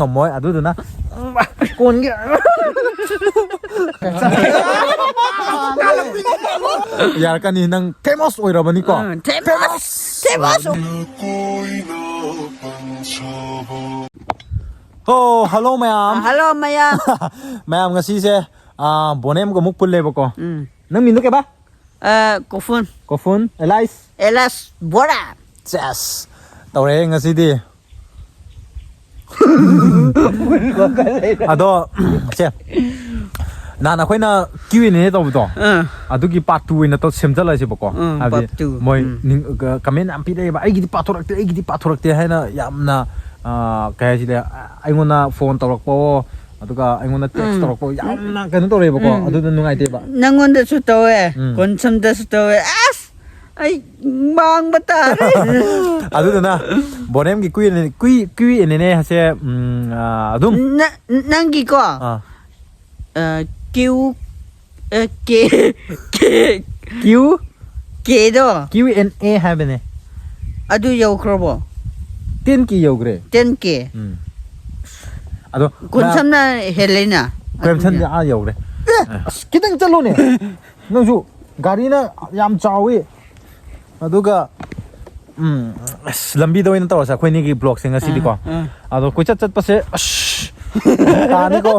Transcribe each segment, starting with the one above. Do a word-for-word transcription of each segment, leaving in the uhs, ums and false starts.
ꯉꯝꯃꯣꯏ꯫ ꯑꯗꯨꯗꯨꯅ ꯀꯣꯟꯒꯤ ꯌꯥꯔꯛꯀꯅꯤ, ꯅꯪ ꯐꯦꯃꯁ ꯑꯣꯏꯔꯕꯅꯤꯀꯣ꯫ ꯎꯝ, ꯐꯦꯃꯁ, ꯐꯦꯃꯁ꯫ ꯍꯣ, ꯍꯜꯂꯣ ꯃꯌꯥꯝ꯫ ꯍꯜꯂꯣ ꯃꯌꯥꯝ꯫ ꯃꯌꯥꯝ, ꯉꯁꯤꯁꯦ ꯑꯥ, ꯕꯣꯅꯦꯝꯒ ꯑꯃꯨꯛ ꯄꯨꯜꯂꯦꯕꯀꯣ꯫ ꯎꯝ꯫ ꯅꯪ ꯃꯤꯡꯗꯣ ꯀꯩꯕꯥ? ꯑ, ꯀꯣꯐꯨꯟ꯫ ꯀꯣꯐꯨꯟ, ꯑꯦꯂꯥꯏꯁ? ꯑꯦꯂꯥꯏꯁ ꯕꯣꯔꯥ꯫ ꯆꯦꯁ꯫ ꯇꯧꯔꯦ ꯉꯁꯤꯗꯤ꯫ ꯑꯗꯣ, ꯁꯦ, ꯅꯍꯥꯟ ꯑꯩꯈꯣꯏꯅ Q and A ꯇꯧꯕꯗꯣ, ꯑꯥ꯫ ꯑꯗꯨꯒꯤ part two ꯑꯣꯏꯅ ꯇꯧ-, ꯁꯦꯝꯖꯜꯂꯁꯤꯕꯀꯣ꯫ ꯎꯝ, ꯍꯥꯏꯕꯗꯤ part two꯫ ꯃꯣꯏ ꯎꯝ꯫ ꯅꯤꯡ-, ꯀ-, comment ꯌꯥꯝ ꯄꯤꯔꯛꯑꯦꯕ, "ꯑꯩꯒꯤꯗꯤ ꯄꯥꯊꯣꯔꯛꯇꯦ, ꯑꯩꯒꯤꯗꯤ ꯄꯥꯊꯣꯔꯛꯇꯦ" ꯍꯥꯏꯅ ꯌꯥꯝꯅ, ꯑꯥ, ꯀꯩ ꯍꯥꯏꯁꯤꯒꯦ, ꯑꯩꯉꯣꯟꯗ phone ꯇꯧꯔꯛꯄꯋꯣ, ꯑꯗꯨꯒ ꯑꯩꯉꯣꯟꯗ text ꯎꯝ꯫ ꯇꯧꯔꯛꯄ ꯌꯥꯝꯅ ꯀꯩꯅꯣ ꯇꯧꯔꯛꯑꯦꯕꯀꯣ꯫ ꯎꯝ꯫ ꯑꯗꯨꯅ ꯅꯨꯡꯉꯥꯏꯇꯦꯕ꯫ ꯅꯪꯉꯣꯟꯗꯁꯨ ꯇꯧꯋꯦ, ꯎꯝ꯫ ꯀꯣꯟꯁꯝꯗꯁꯨ ꯇꯧꯋꯦ꯫ ꯑꯁ! ꯑꯩ ꯃꯥꯡꯕ ꯇꯥꯔꯦ꯫ ꯑꯗꯨꯗꯨꯅ ꯕꯣꯅꯦꯝꯒꯤ Q and A, Q, Q and A ꯍꯥꯏꯁꯦ, ꯎꯝ, ꯑꯥ, ꯑꯗꯨꯝ꯫ ꯅ-, ꯅꯪꯒꯤꯀꯣ, ꯑꯥ꯫ ꯑ, Q, ꯑ, K, K, Q? Kꯗꯣ꯫ Q and A ꯍꯥꯏꯕꯅꯦ꯫ ꯑꯗꯨ ꯌꯧꯈ꯭ꯔꯕꯣ? Ten K ꯌꯧꯈ꯭ꯔꯦ꯫ Ten K꯫ ꯎꯝ꯫ ꯑꯗꯣ ꯀꯣꯟꯁꯝꯅ ꯍꯦꯜꯂꯦꯅ꯫ ꯀꯣꯟꯁꯝꯗꯤ ꯑꯗꯨꯅꯦ꯫ ꯑꯥ ꯌꯧꯔꯦ꯫ ꯑꯦ, ꯑꯁ, ꯈꯤꯇꯪ ꯆꯠꯂꯨꯅꯦ꯫ ꯅꯪꯁꯨ ꯒꯥꯔꯤꯅ ꯌꯥꯝ ꯆꯥꯎꯏ꯫ ꯑꯗꯨꯒ, ꯎꯝ, ꯑꯁ, ꯂꯝꯕꯤꯗ ꯑꯣꯏꯅ ꯇꯧꯔꯁꯦ ꯑꯩꯈꯣꯏꯅꯤꯒꯤ vlogꯁꯦ ꯉꯁꯤꯗꯤꯀꯣ꯫ ꯑꯥ, ꯑꯥ꯫ ꯑꯗꯣ ꯀꯣꯏꯆꯠ ꯆꯠꯄꯁꯦ, ꯑꯁ, ꯇꯥꯅꯤꯀꯣ꯫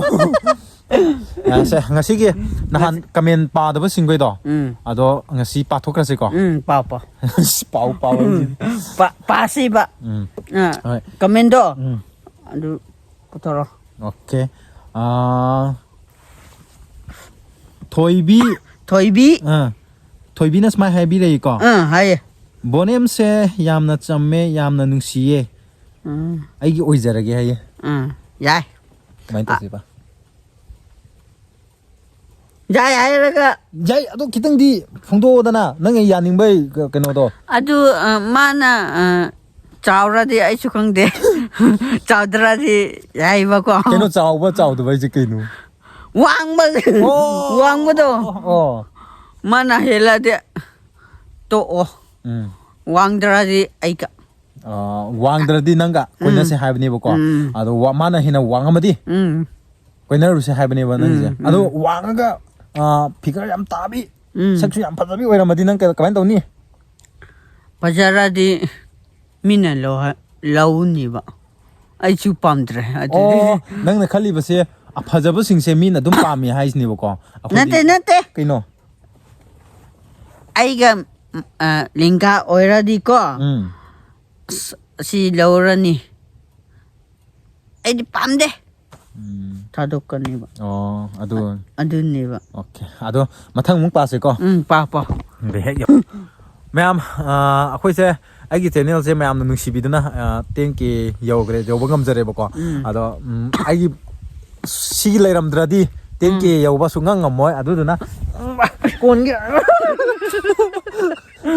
ꯌꯥꯁꯦ, ꯉꯁꯤꯒꯤ ꯅꯍꯥꯟ comment ꯄꯥꯗꯕꯁꯤꯡꯈꯩꯗꯣ, ꯎꯝ꯫ ꯑꯗꯣ ꯉꯁꯤ ꯄꯥꯊꯣꯛꯈ꯭ꯔꯁꯤꯀꯣ꯫ ꯎꯝ, ꯄꯥꯎ, ꯄꯥꯎ꯫ ꯑꯁ, ꯄꯥꯎ, ꯄꯥꯎ ꯍꯥꯏꯁꯤꯗꯤ꯫ ꯄꯥ-, ꯄꯥꯁꯤꯕ꯫ ꯎꯝ꯫ ꯑꯥ, ꯍꯣꯏ꯫ Commentꯗꯣ꯫ ꯎꯝ꯫ ꯑꯗꯨ ꯄꯨꯊꯣꯔꯛꯑꯣ꯫ Okay꯫ ꯑꯥ, ꯊꯣꯏꯕꯤ꯫ ꯊꯣꯏꯕꯤ꯫ ꯑꯥ, ꯊꯣꯏꯕꯤꯅ ꯁꯨꯃꯥꯏꯅ ꯍꯥꯏꯕꯤꯔꯛꯏꯀꯣ꯫ ꯑꯥ, ꯍꯥꯏꯌꯦ꯫ "ꯕꯣꯅꯦꯝꯁꯦ ꯌꯥꯝꯅ ꯆꯝꯃꯦ, ꯌꯥꯝꯅ ꯅꯨꯡꯁꯤꯌꯦ꯫ ꯎꯝ꯫ ꯑꯩꯒꯤ ꯑꯣꯏꯖꯔꯒꯦ" ꯍꯥꯏꯌꯦ꯫ ꯎꯝ, ꯌꯥꯏ꯫ ꯀꯃꯥꯏꯅ ꯑ-, ꯇꯧꯁꯦꯕ? ꯌꯥꯏ ꯍꯥꯏꯔꯒ꯫ ꯌꯥꯏ, ꯑꯗꯣ ꯈꯤꯇꯪꯗꯤ ꯐꯣꯡꯗꯣꯛꯑꯣꯗꯅ, ꯅꯪ ꯌꯥꯅꯤꯡꯕꯩ ꯀ-, ꯀꯩꯅꯣꯗꯣ꯫ ꯑꯗꯨ, ꯑ, ꯃꯥꯅ, ꯑ, ꯆꯥꯎꯔꯗꯤ ꯑꯩꯁꯨ ꯈꯪꯗꯦ꯫ ꯆꯥꯎꯗ꯭ꯔꯗꯤ ꯌꯥꯏꯕꯀꯣ꯫ ꯀꯩꯅꯣ ꯆꯥꯎꯕ ꯆꯥꯎꯗꯕ ꯍꯥꯏꯁꯦ ꯀꯩꯅꯣ? ꯋꯥꯡꯕ-, ꯑꯣ! ꯋꯥꯡꯕꯗꯣ꯫ ꯑꯣ꯫ ꯃꯥꯅ ꯍꯦꯜꯂꯗꯤ ꯇꯣꯛꯑꯣ꯫ ꯎꯝ꯫ ꯋꯥꯡꯗ꯭ꯔꯗꯤ ꯑꯩꯒ꯫ ꯑ, ꯋꯥꯡꯗ꯭ꯔꯗꯤ ꯅꯪꯒ ꯀꯣꯏꯅꯁꯦ ꯍꯥꯏꯕꯅꯦꯕꯀꯣ꯫ ꯎꯝ꯫ ꯑꯗꯣ ꯋꯥ-, ꯃꯥꯅ ꯍꯦꯟꯅ ꯋꯥꯡꯉꯝꯃꯗꯤ ꯎꯝ꯫ ꯀꯣꯏꯅꯔꯨꯁꯦ ꯍꯥꯏꯕꯅꯦꯕ ꯅꯪꯒꯤꯁꯦ꯫ ꯎꯝ, ꯎꯝ꯫ ꯑꯗꯣ ꯋꯥꯡꯉꯒ, ꯑ, figure ꯌꯥꯝ ꯇꯥꯕꯤ, ꯎꯝ꯫ ꯁꯛꯁꯨ ꯌꯥꯝ ꯐꯖꯕꯤ ꯑꯣꯏꯔꯝꯃꯗꯤ ꯅꯪ ꯀ-, ꯀꯃꯥꯏꯅ ꯇꯧꯅꯤ? ꯐꯖꯔꯗꯤ ꯃꯤꯅ ꯂꯧꯍ-, ꯂꯧꯅꯤꯕ꯫ ꯑꯩꯁꯨ ꯄꯥꯝꯗ꯭ꯔꯦ ꯑꯗꯨꯗꯤ꯫ ꯑꯣ, ꯅꯪꯅ ꯈꯜꯂꯤꯕꯁꯦ ꯐꯖꯕꯁꯤꯡꯁꯦ ꯃꯤꯅ ꯑꯗꯨꯝ ꯄꯥꯝꯃꯤ ꯍꯥꯏꯁꯤꯅꯦꯕꯀꯣ꯫ ꯑꯩꯈꯣꯏꯗꯤ ꯅꯠꯇꯦ, ꯅꯠꯇꯦ꯫ ꯀꯩꯅꯣ? ꯑꯩꯒ, ꯑ, ꯂꯦꯡꯒꯥ ꯑꯣꯏꯔꯗꯤꯀꯣ, ꯎꯝ꯫ ꯑꯁ, ꯑꯁꯤ ꯂꯧꯔꯅꯤ꯫ ꯑꯩꯗꯤ ꯄꯥꯝꯗꯦ꯫ ꯎꯝ꯫ ꯊꯥꯗꯣꯛꯀꯅꯦꯕ꯫ ꯑꯣ, ꯑꯗꯨ꯫ ꯑꯗꯨꯅꯦꯕ꯫ Okay꯫ ꯑꯗꯣ ꯃꯊꯪ ꯑꯃꯨꯛ ꯄꯥꯁꯦꯀꯣ꯫ ꯎꯝ, ꯄꯥ, ꯄꯥ꯫ ꯑꯗꯩ ꯍꯦꯛ ꯌꯧ-, ꯃꯌꯥꯝ, ꯑ, ꯑꯩꯈꯣꯏꯁꯦ, ꯑꯩꯒꯤ channelꯁꯦ ꯃꯌꯥꯝꯅ ꯅꯨꯡꯁꯤꯕꯤꯗꯨꯅ, ꯑ, ten K ꯌꯧꯈ꯭ꯔꯦ, ꯌꯧꯕ ꯉꯝꯖꯔꯦꯕꯀꯣ꯫ ꯎꯝ꯫ ꯑꯗꯣ, ꯎꯝ, ꯑꯩꯒꯤ ꯁꯤꯒꯤ ꯂꯩꯔꯝꯗ꯭ꯔꯗꯤ ten K ꯎꯝ꯫ ꯌꯧꯕ ꯁꯨꯡꯉꯝ ꯉꯝꯃꯣꯏ꯫ ꯑꯗꯨꯗꯨꯅ, ꯎꯝ, ꯀꯣꯟꯒꯤ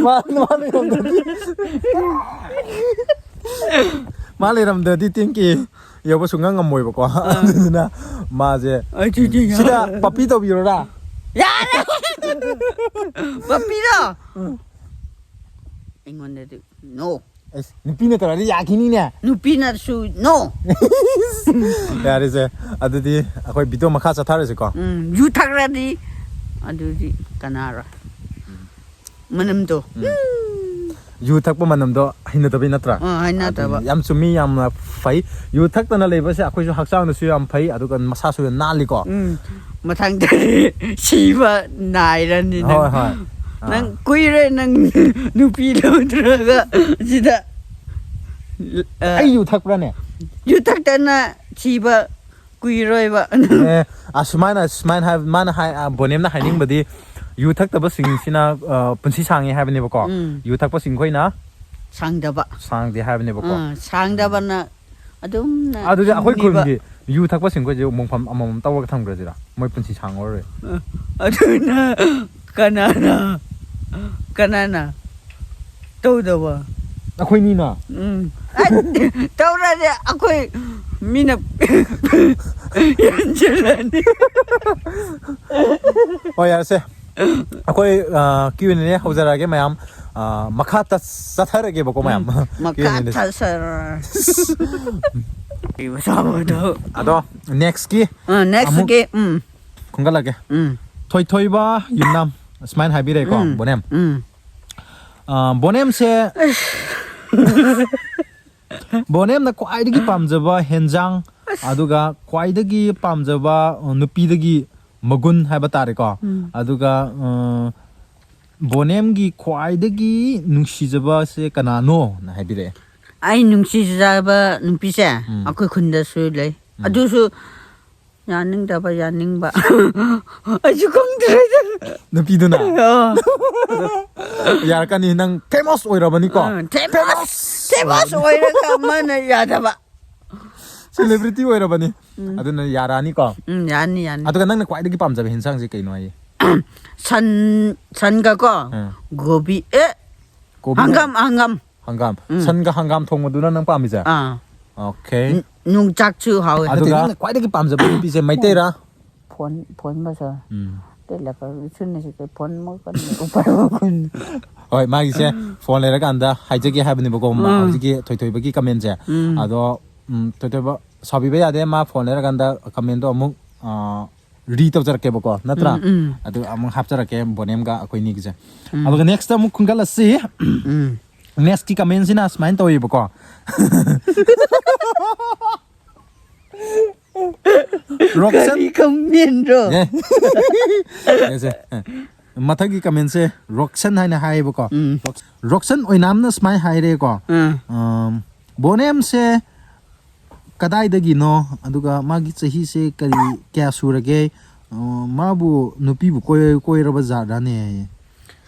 ꯃꯥ, ꯃꯥ ꯂꯩꯔꯝꯗ꯭ꯔꯗꯤ, ꯃꯥ ꯂꯩꯔꯝꯗ꯭ꯔꯗꯤ ten K ꯌꯧꯕ ꯁꯨꯡꯉꯝ ꯉꯝꯃꯣꯏꯕꯀꯣ꯫ ꯑꯥ꯫ ꯑꯗꯨꯗꯨꯅ ꯃꯥꯁꯦ ꯑꯩ ꯆꯤꯆꯦ ꯁꯤꯗ ꯌꯥꯔꯦ꯫ Puppy ꯇꯧꯕꯤꯔꯣꯔꯥ? ꯌꯥꯔꯦ! Puppyꯔꯣ? ꯎꯝ꯫ ꯑꯩꯉꯣꯟꯗꯗꯤ no꯫ ꯑꯁ, ꯅꯨꯄꯤꯅ ꯇꯧꯔꯗꯤ ꯌꯥꯈꯤꯅꯤꯅꯦ꯫ ꯅꯨꯄꯤꯅꯁꯨ no꯫ ꯌꯥꯔꯦꯁꯦ꯫ ꯑꯗꯨꯗꯤ ꯑꯩꯈꯣꯏ video ꯃꯈꯥ ꯆꯠꯊꯔꯁꯤꯀꯣ꯫ ꯎꯝ, ꯌꯨ ꯊꯛꯔꯗꯤ ꯑꯗꯨꯗꯤ ꯀꯅꯥꯔꯣꯏ? ꯃꯅꯝꯗꯣ꯫ ꯎꯝ꯫ ꯌꯨ ꯊꯛꯄ ꯃꯅꯝꯗꯣ ꯍꯩꯅꯗꯕꯩ ꯅꯠꯇ꯭ꯔꯥ? ꯑꯥ, ꯍꯩꯅꯗꯕ꯫ ꯑꯗꯨꯅꯤ꯫ ꯌꯥꯝ ꯆꯨꯝꯃꯤ, ꯌꯥꯝꯅ ꯐꯩ꯫ ꯌꯨ ꯊꯛꯇꯅ ꯂꯩꯕꯁꯦ ꯑꯩꯈꯣꯏꯁꯨ ꯍꯛꯆꯥꯡꯗꯁꯨ ꯌꯥꯝ ꯐꯩ, ꯑꯗꯨꯒ ꯃꯁꯥꯁꯨ ꯌꯥꯝ ꯅꯥꯜꯂꯤꯀꯣ꯫ ꯎꯝ꯫ ꯃꯊꯪꯗꯗꯤ ꯁꯤꯕ ꯅꯥꯏꯔꯅꯤ ꯅꯪ꯫ ꯍꯣꯏ, ꯍꯣꯏ꯫ ꯑꯥ꯫ ꯅꯪ ꯀꯨꯏꯔꯦ ꯅꯪ ꯅꯨꯄꯤ ꯂꯧꯗ꯭ꯔꯒ ꯁꯤꯗ, ꯑ, ꯑꯩ ꯌꯨ ꯊꯛꯄ꯭ꯔꯥꯅꯦ? ꯌꯨ ꯊꯛꯇꯅ ꯁꯤꯕ ꯀꯨꯏꯔꯣꯏꯕ꯫ ꯑꯦ, ꯑꯁꯨꯃꯥꯏꯅ, ꯁꯨꯃꯥꯏꯅ ꯍꯥꯏ, ꯃꯥꯅ ꯍꯥꯏ, ꯑ, ꯕꯣꯅꯦꯝꯅ ꯍꯥꯏꯅꯤꯡꯕꯗꯤ ꯌꯨ ꯊꯛꯇꯕꯁꯤꯡꯁꯤꯅ, ꯑ, ꯄꯨꯟꯁꯤ ꯁꯥꯡꯉꯤ ꯍꯥꯏꯕꯅꯦꯕꯀꯣ꯫ ꯎꯝ꯫ ꯌꯨ ꯊꯛꯄꯁꯤꯡꯈꯣꯏꯅ ꯁꯥꯡꯗꯕ꯫ ꯁꯥꯡꯗꯦ ꯍꯥꯏꯕꯅꯦꯕꯀꯣ꯫ ꯑꯥ, ꯁꯥꯡꯗꯕꯅ ꯑꯗꯨꯝꯅ ꯑꯗꯨꯗꯤ ꯑꯩꯈꯣꯏ ꯍꯤꯡꯉꯤꯕ꯫ ꯈꯨꯜꯒꯤ ꯌꯨ ꯊꯛꯄꯁꯤꯡꯈꯣꯏꯁꯦ ꯃꯣꯡꯐꯝ ꯑꯃꯃꯝ ꯇꯧꯔꯒ ꯊꯝꯈ꯭ꯔꯁꯤꯔꯥ? ꯃꯣꯏ ꯄꯨꯟꯁꯤ ꯁꯥꯡꯉꯔꯣꯏ꯫ ꯑ, ꯑꯗꯨꯅ ꯀꯅꯥꯅ, ꯀꯅꯥꯅ ꯇꯧꯗꯕ? ꯑꯩꯈꯣꯏꯅꯤꯅ꯫ ꯎꯝ꯫ ꯑꯩ ꯇꯧꯔꯗꯤ ꯑꯩꯈꯣꯏ ꯃꯤꯅ ꯌꯦꯡꯁꯤꯜꯂꯅꯤ꯫ ꯍꯣꯏ, ꯌꯥꯔꯦꯁꯦ꯫ ꯑꯩꯈꯣꯏ, ꯑ, Q and A ꯍꯧꯖꯔꯛꯑꯒꯦ ꯃꯌꯥꯝ꯫ ꯑꯥ, ꯃꯈꯥ ꯇ- ꯆꯠꯊꯔꯒꯦꯕꯀꯣ ꯃꯌꯥꯝ꯫ ꯃꯈꯥ ꯊꯥꯁꯔ ꯏꯕ ꯁꯥꯕꯗꯣ꯫ ꯑꯗꯣ ꯅꯦꯛꯁꯀꯤ ꯑ, ꯅꯦꯛꯁꯀꯤ ꯎꯝ ꯈꯨꯝꯒꯠꯂꯒꯦ꯫ ꯎꯝ ꯊꯣꯏꯊꯣꯏꯕ ꯌꯨꯝꯅꯥꯝ ꯁꯨꯃꯥꯏꯅ ꯍꯥꯏꯕꯤꯔꯛꯑꯦꯀꯣ꯫ ꯎꯝ ꯕꯣꯅꯦꯝ ꯎꯝ ꯑꯥ, ꯕꯣꯅꯦꯝꯁꯦ ꯕꯣꯅꯦꯝꯅ ꯈ꯭ꯋꯥꯏꯗꯒꯤ ꯄꯥꯝꯖꯕ ꯍꯦꯟꯖꯥꯡ, ꯑꯗꯨꯒ ꯈ꯭ꯋꯥꯏꯗꯒꯤ ꯄꯥꯝꯖꯕ, ꯑ, ꯅꯨꯄꯤꯗꯒꯤ ꯃꯒꯨꯟ ꯍꯥꯏꯕ ꯇꯥꯔꯦꯀꯣ꯫ ꯎꯝ ꯑꯗꯨꯒ ꯑ, ꯕꯣꯅꯦꯝꯒꯤ ꯈ꯭ꯋꯥꯏꯗꯒꯤ ꯅꯨꯡꯁꯤꯖꯕꯁꯦ ꯀꯅꯥꯅꯣꯅ ꯍꯥꯏꯕꯤꯔꯛꯑꯦ꯫ ꯑꯩ ꯅꯨꯡꯁꯤꯖꯕ ꯅꯨꯄꯤꯁꯦ ꯎꯝ ꯑꯩꯈꯣꯏ ꯈꯨꯟꯗꯁꯨ ꯂꯩ꯫ ꯑꯗꯨꯁꯨ ꯌꯥꯅꯤꯡꯗꯕ ꯌꯥꯅꯤꯡꯕ꯫ ꯑꯩꯁꯨ ꯈꯪꯗ꯭ꯔꯦꯗ꯫ ꯅꯨꯄꯤꯗꯨꯅ ꯑꯣ꯫ ꯌꯥꯔꯛꯀꯅꯤ, ꯅꯪ ꯐꯦꯃꯁ ꯑꯣꯏꯔꯕꯅꯤꯀꯣ꯫ ꯎꯝ, ꯐꯦꯃꯁ ꯐꯦꯃꯁ ꯑꯣꯏꯔꯒ ꯃꯥꯅ ꯌꯥꯗꯕ꯫ ꯁꯦꯂꯦꯕ꯭ꯔꯤꯇꯤ ꯑꯣꯏꯔꯕꯅꯤ꯫ ꯑꯗꯨꯅ ꯌꯥꯔꯛꯑꯅꯤꯀꯣ꯫ ꯎꯝ, ꯌꯥꯅꯤ ꯌꯥꯅꯤ꯫ ꯑꯗꯨꯒ ꯅꯪꯅ ꯈ꯭ꯋꯥꯏꯗꯒꯤ ꯄꯥꯝꯖꯕ ꯍꯦꯟꯁꯥꯡꯁꯦ ꯀꯩꯅꯣ ꯍꯥꯏꯌꯦ? ꯁꯟ ꯁꯟꯒꯀꯣ ꯎꯝ꯫ ꯒꯣꯕꯤ ꯑꯦ ꯀꯣꯕꯤ? ꯍꯪꯒꯥꯝ ꯍꯪꯒꯥꯝ꯫ ꯍꯪꯒꯥꯝ꯫ ꯁꯟꯒ ꯍꯪꯒꯥꯝ ꯊꯣꯡꯕꯗꯨꯅ ꯅꯪ ꯄꯥꯝꯃꯤꯁꯦ? ꯑꯥ ꯑꯣꯀꯦ꯫ ꯅꯨꯡꯆꯥꯛꯁꯨ ꯍꯥꯎꯋꯦ꯫ ꯑꯗꯨꯒ ꯅꯪꯅ ꯈ꯭ꯋꯥꯏꯗꯒꯤ ꯄꯥꯝꯖꯕ ꯅꯨꯄꯤꯁꯦ ꯃꯩꯇꯩꯔꯥ? ꯐꯣꯟ ꯐꯣꯟ ꯃꯁꯥ ꯎꯝ꯫ ꯇꯦꯂꯀ ꯁꯨꯅ ꯁꯤ ꯐꯣꯟ ꯃꯈꯜ ꯎꯄꯥꯏ ꯃꯈꯜ꯫ ꯍꯣꯏ, ꯃꯥꯒꯤꯁꯦ ꯐꯣꯟ ꯂꯩꯔꯀꯥꯟꯗ ꯍꯥꯏꯖꯒꯦ ꯍꯥꯏꯕꯅꯦꯕꯀꯣ, ꯃꯥ ꯍꯧꯖꯤꯛꯀꯤ ꯊꯣꯏꯊꯣꯏꯕꯒꯤ ꯀꯃꯦꯟꯁꯦ꯫ ꯎꯝ꯫ ꯑꯗꯣ ꯎꯝ, ꯊꯣꯏꯊꯣꯏꯕ ꯁꯥꯎꯕꯤꯕ ꯌꯥꯗꯦ, ꯃꯥ ꯐꯣꯟ ꯂꯩꯔꯀꯥꯟꯗ ꯀꯃꯦꯟꯗꯣ ꯑꯃꯨꯛ ꯔꯤ ꯇꯧꯖꯔꯛꯀꯦꯕꯀꯣ, ꯅꯠꯇ꯭ꯔꯥ? ꯎꯝ, ꯎꯝ꯫ ꯑꯗꯨ ꯑꯃꯨꯛ ꯍꯥꯞꯆꯔꯛꯀꯦ ꯕꯣꯅꯦꯝꯒ ꯑꯩꯈꯣꯏꯅꯤꯒꯤꯁꯦ꯫ ꯑꯗꯨꯒ ꯅꯦꯛꯁꯇ ꯑꯃꯨꯛ ꯈꯨꯟꯒꯠꯂꯁꯤ꯫ ꯎꯝ꯫ ꯅꯦꯛꯁꯀꯤ ꯀꯃꯦꯟꯁꯤꯅ ꯁꯨꯃꯥꯏꯅ ꯇꯧꯋꯦꯕꯀꯣ꯫ ꯔꯣꯛꯁꯟ ꯀꯔꯤ ꯀꯃꯦꯟꯔꯣ? ꯑꯦ꯫ ꯌꯦꯡꯁꯦ꯫ ꯃꯊꯪꯒꯤ ꯀꯃꯦꯟꯁꯦ ꯔꯣꯛꯁꯟ ꯍꯥꯏꯅ ꯍꯥꯏꯌꯦꯕꯀꯣ꯫ ꯎꯝ꯫ ꯔꯣꯛꯁꯟ ꯑꯣꯏꯅꯥꯝꯅ ꯁꯨꯃꯥꯏꯅ ꯍꯥꯏꯔꯦꯀꯣ꯫ ꯎꯝ꯫ ꯑꯝ, ꯕꯣꯅꯦꯝꯁꯦ ꯀꯗꯥꯏꯗꯒꯤꯅꯣ? ꯑꯗꯨꯒ ꯃꯥꯒꯤ ꯆꯍꯤꯁꯦ ꯀꯔꯤ, ꯀꯌꯥ ꯁꯨꯔꯒꯦ? ꯑ, ꯃꯥꯕꯨ ꯅꯨꯄꯤꯕꯨ ꯀꯣꯏ-, ꯀꯣꯏꯔꯕ ꯖꯥꯠꯔꯥꯅꯦ?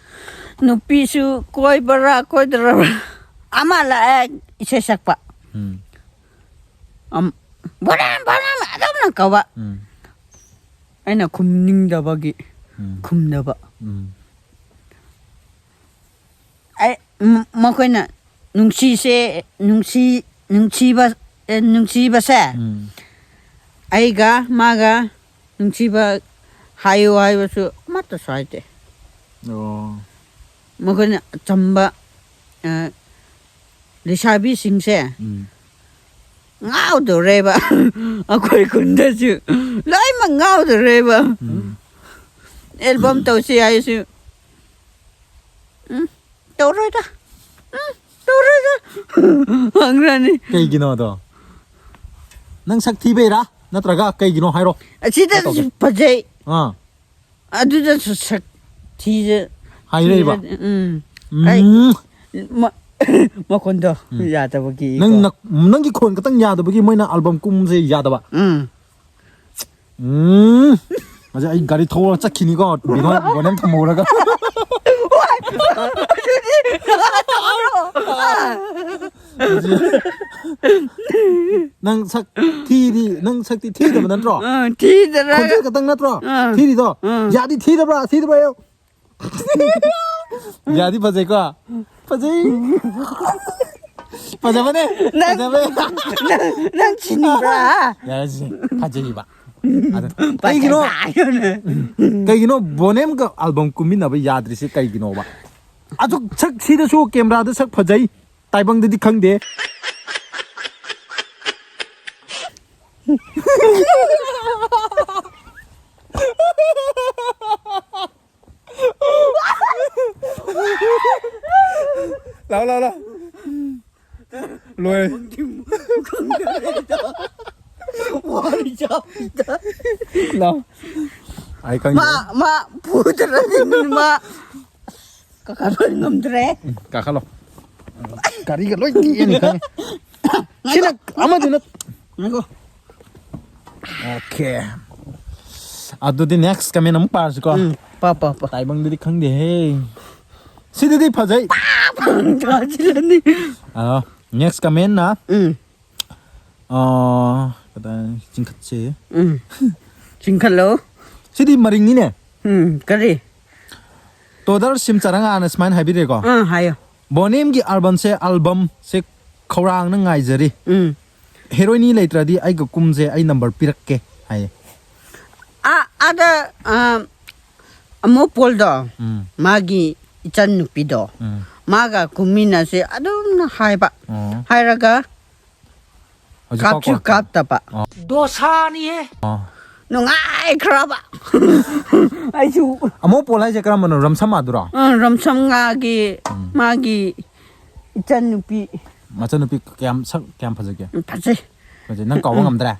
ꯅꯨꯄꯤꯁꯨ ꯀꯣꯏꯕ꯭ꯔꯥ ꯀꯣꯏꯗ꯭ꯔꯕ꯭ꯔꯥ? ꯑꯃ ꯂꯥꯛꯑꯦ ꯏꯁꯩ ꯁꯛꯄ꯫ ꯎꯝ꯫ ꯑꯝ, "ꯕꯣꯔꯥꯝ, ꯕꯣꯔꯥꯝ" ꯑꯗꯨꯝꯅ ꯀꯧꯕ꯫ ꯎꯝ꯫ ꯑꯩꯅ ꯈꯨꯝꯅꯤꯡꯗꯕꯒꯤ ꯎꯝ꯫ ꯈꯨꯝꯗꯕ꯫ ꯎꯝ꯫ ꯑꯩ, ꯃ-, ꯃꯈꯣꯏꯅ ꯅꯨꯡꯁꯤꯁꯦ, ꯅꯨꯡꯁꯤ-, ꯅꯨꯡꯁꯤꯕ, ꯑꯦ, ꯅꯨꯡꯁꯤꯕꯁꯦ ꯎꯝ꯫ ꯑꯩꯒ ꯃꯥꯒ ꯅꯨꯡꯁꯤꯕ ꯍꯥꯏꯌꯨ ꯍꯥꯏꯕꯁꯨ ꯑꯃꯠꯇꯁꯨ ꯍꯥꯏꯗꯦ꯫ ꯑꯣ꯫ ꯃꯈꯣꯏꯅ ꯆꯝꯕ, ꯑ, ꯂꯩꯁꯥꯕꯤꯁꯤꯡꯁꯦ ꯎꯝ꯫ ꯉꯥꯎꯗꯧꯔꯦꯕ꯫ ꯑꯩꯈꯣꯏ ꯈꯨꯟꯗꯁꯨ ꯂꯣꯏꯅꯃꯛ ꯉꯥꯎꯗꯧꯔꯦꯕ꯫ ꯎꯝ꯫ ꯑꯦꯜꯕꯝ ꯇꯧꯁꯤ ꯍꯥꯏꯁꯨ, "ꯎꯝ, ꯇꯧꯔꯣꯏꯗ꯫ ꯎꯝ, ꯇꯧꯔꯣꯏꯗ", ꯍꯪꯔꯅꯤ꯫ ꯀꯩꯒꯤꯅꯣ ꯑꯗꯣ? ꯅꯪ ꯁꯛ ꯊꯤꯕꯩꯔꯥ? ꯅꯠꯇ꯭ꯔꯒ ꯀꯩꯒꯤꯅꯣ ꯍꯥꯏꯔꯣ꯫ ꯑꯁꯤꯗꯁꯨ ꯀꯩ ꯇꯧꯒꯦ? ꯐꯖꯩ꯫ ꯑꯥ꯫ ꯑꯗꯨꯗꯁꯨ ꯁꯛ ꯊꯤꯖ-, ꯍꯥꯏꯔꯛꯏꯕ? ꯊꯤꯖ-, ꯎꯝ꯫ ꯎꯝ꯫ ꯑꯩ ꯃ-, ꯃꯈꯣꯟꯗꯣ ꯎꯝ꯫ ꯌꯥꯗꯕꯒꯤ ꯅꯪ ꯀꯣ꯫ ꯅ-, ꯅꯪꯒꯤ ꯈꯣꯟ ꯈꯛꯇꯪ ꯌꯥꯗꯕꯒꯤ ꯃꯣꯏꯅ ꯑꯦꯜꯕꯝ ꯀꯨꯝꯕꯁꯦ ꯌꯥꯗꯕ? ꯎꯝ꯫ ꯎꯝ꯫ ꯍꯧꯖꯤꯛ ꯑꯩ ꯒꯥꯔꯤ ꯊꯧꯔ ꯆꯠꯈꯤꯅꯤꯀꯣ, ꯕꯤꯅꯣ-, ꯕꯣꯅꯦꯝ ꯊꯝꯍꯧꯔꯒ꯫ ꯑꯗꯨꯗꯤ ꯇꯧꯔꯣ꯫ ꯅꯪ ꯁꯛ ꯊꯤꯗꯤ, ꯅꯪ ꯁꯛꯇꯤ ꯊꯤꯗꯕ ꯅꯠꯇ꯭ꯔꯣ? ꯑ, ꯊꯤꯗꯔꯒ ꯈꯣꯟꯖꯦꯜ ꯈꯛꯇꯪ ꯅꯠꯇ꯭ꯔꯣ? ꯑ꯫ ꯊꯤꯔꯤꯗꯣ? ꯑ꯫ ꯌꯥꯗꯤ ꯊꯤꯗꯕ꯭ꯔꯥ? ꯊꯤꯗꯕ꯭ꯔꯥ? ꯌꯥꯗꯤ ꯐꯖꯩꯀꯣ? ꯐꯖꯩ꯫ ꯐꯖꯕꯅꯦ? ꯅꯪ, ꯐꯖꯕꯅꯦ? ꯅꯪ, ꯅꯪ ꯆꯤꯟꯕ꯭ꯔꯥ? ꯌꯥꯔꯦ ꯁꯤ, ꯐꯖꯩꯕ꯫ ꯑꯗ ꯀꯩꯒꯤꯅꯣ? ꯐꯖꯩ ꯍꯥꯏꯌꯨꯅꯦ꯫ ꯀꯩꯒꯤꯅꯣ ꯕꯣꯅꯦꯝꯒ ꯑꯦꯜꯕꯝ ꯀꯨꯝꯃꯤꯟꯅꯕ ꯌꯥꯗ꯭ꯔꯤꯁꯦ ꯀꯩꯒꯤꯅꯣꯕ? ꯑꯁꯨꯛ ꯁꯛ ꯁꯤꯗꯁꯨ ꯀꯦꯃꯦꯔꯥꯗ ꯁꯛ ꯐꯖꯩ, ꯇꯥꯏꯕꯪꯗꯗꯤ ꯈꯪꯗꯦ꯫ ꯂꯥꯎ, ꯂꯥꯎ, ꯂꯥꯎ꯫ ꯂꯣꯏꯔꯦ꯫ ꯋꯥꯔꯤ ꯆꯥꯎꯈꯤꯗ꯫ ꯂꯥꯎ꯫ ꯑꯩ ꯈꯪꯗꯦ꯫ ꯃꯥ, ꯃꯥ ꯐꯨꯗ꯭ꯔꯗꯤ ꯃꯥ ꯀꯥꯈꯠꯄ ꯉꯝꯗ꯭ꯔꯦ꯫ ꯎꯝ, ꯀꯥꯈꯠꯂꯣ꯫ ꯒꯥꯔꯤꯒ ꯂꯣꯏ ꯇꯦꯛꯑꯅꯤ ꯈꯪꯉꯦ꯫ ꯁꯤꯅ ꯑꯃꯗꯨꯅ ꯉꯥꯏꯈꯣ꯫ ꯑꯣꯀꯦ꯫ ꯑꯗꯨꯗꯤ next comment ꯑꯃꯨꯛ ꯄꯥꯔꯁꯤꯀꯣ꯫ ꯎꯝ, ꯄꯥ, ꯄꯥ, ꯄꯥ꯫ ꯇꯥꯏꯕꯪꯗꯗꯤ ꯈꯪꯗꯦꯍꯦ꯫ ꯁꯤꯗꯗꯤ ꯐꯖꯩ꯫ ꯊꯥꯖꯤꯜꯂꯅꯤ꯫ ꯑꯥ, next commentꯅ, ꯎꯝ꯫ ꯑꯥ, ꯀꯗꯥꯏ ꯆꯤꯡꯈꯠꯁꯦ? ꯎꯝ꯫ ꯆꯤꯡꯈꯠꯂꯣ꯫ ꯁꯤꯗꯤ ꯃꯔꯤꯡꯅꯤꯅꯦ꯫ ꯎꯝ, ꯀꯔꯤ? ꯇꯣꯗꯔ ꯁꯤꯝ ꯆꯔꯪ ꯑꯥꯅ ꯁꯨꯃꯥꯏꯅ ꯍꯥꯏꯕꯤꯔꯦꯀꯣ꯫ ꯑꯥ, ꯍꯥꯏꯌꯣ꯫ ꯕꯣꯅꯦꯝꯒꯤ ꯑꯦꯜꯕꯝꯁꯦ, ꯑꯦꯜꯕꯝꯁꯦ ꯈꯧꯔꯥꯡꯅ ꯉꯥꯏꯖꯔꯤ꯫ ꯎꯝ꯫ ꯍꯦꯔꯣꯏꯅꯤ ꯂꯩꯇ꯭ꯔꯗꯤ ꯑꯩꯒ ꯀꯨꯝꯁꯦ, ꯑꯩ ꯅꯝꯕꯔ ꯄꯤꯔꯛꯀꯦ ꯍꯥꯏꯌꯦ꯫ ꯑꯥ, ꯑꯥꯗ, ꯑꯥ, ꯑꯃꯣ ꯄꯣꯜꯗꯣ, ꯎꯝ꯫ ꯃꯥꯒꯤ ꯏꯆꯟ ꯅꯨꯄꯤꯗꯣ, ꯎꯝ꯫ ꯃꯥꯒ ꯀꯨꯝꯃꯤꯟꯅꯁꯦ ꯑꯗꯨꯝ ꯍꯥꯏꯕ꯫ ꯑꯣ꯫ ꯍꯥꯏꯔꯒ ꯍꯧꯖꯤꯛꯐꯥꯎ ꯀꯥꯞꯁꯨ ꯀꯣꯜ ꯀꯥꯞꯇꯕ꯫ ꯑꯣ꯫ ꯗꯣꯁꯥꯅꯤꯍꯦ꯫ ꯑꯣ꯫ ꯅꯨꯡꯉꯥꯏꯈ꯭ꯔꯕ꯫ ꯑꯩꯁꯨ ꯑꯃꯨꯛ ꯄꯣꯜ ꯍꯥꯏꯁꯦ ꯀꯔꯝꯕꯅꯣ? ꯔꯝꯁꯝ ꯑꯗꯨꯔꯣ? ꯑ, ꯔꯝꯁꯝ ꯉꯥꯒꯤ, ꯎꯝ꯫ ꯃꯥꯒꯤ ꯏꯆꯟ ꯅꯨꯄꯤ꯫ ꯃꯆꯟꯅꯨꯄꯤ ꯀꯌꯥꯝ, ꯁꯛ ꯀꯌꯥꯝ ꯐꯖꯒꯦ? ꯎꯝ, ꯐꯖꯩ꯫ ꯐꯖꯩ꯫ ꯅꯪ ꯀꯥꯎꯕ ꯉꯝꯗ꯭ꯔꯦ?